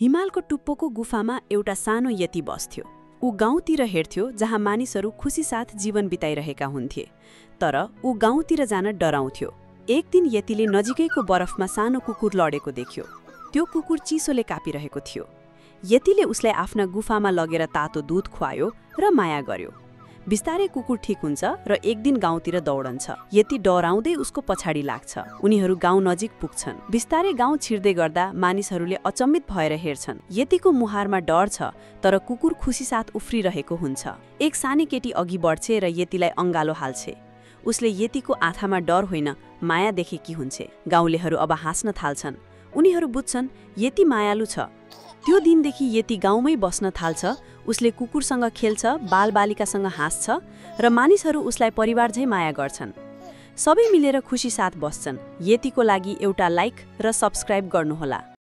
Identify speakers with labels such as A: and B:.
A: हिमालको टुप्पोको गुफामा एउटा सानो यति बस्थ्यो। ऊ गाउँतिर हेर्थ्यो जहाँ मानिसहरू खुसी साथ जीवन बिताइरहेका हुन्थे। तर ऊ गाउँतिर जान डराउँथ्यो। एक दिन यतिले नजिकैको बरफमा सानो कुकुर लडेको देख्यो। त्यो कुकुर चिसोले कापिरहेको थियो। यतिले उसलाई आफ्ना गुफामा लगेर तातो दूध खुवायो र माया गर्यो। बिस्तारै कुकुर ठीक हुन्छ र एक दिन गाउँतिर दौडन्छ। यति डराउँदै उसको पछाडि लाग्छ। उनीहरू गाउँ नजिक पुग्छन्। बिस्तारै गाउँ छिर्दै गर्दा मानिसहरूले अचम्मित भएर हेर्छन्। यतिको मुहारमा डर छ, तर कुकुर खुसी साथ उफ्रिरहेको हुन्छ। एक सानी केटी अघि बढ्छे र यतिलाई अङ्गालो हाल्छे। उसले यतिको आँखामा डर होइन, माया देखेकी हुन्छे। गाउँलेहरू अब हाँस्न थाल्छन्। उनीहरू बुझ्छन् यति मायालु छ। त्यो दिनदेखि यति गाउँमै बस्न थाल्छ। उसले कुकुरसँग खेल्छ, बालबालिकासँग हाँस्छ र मानिसहरू उसलाई परिवार झैं माया गर्छन्। सबै मिलेर खुसी साथ बस्छन्। यतिको लागि एउटा लाइक र सब्स्क्राइब गर्नुहोला।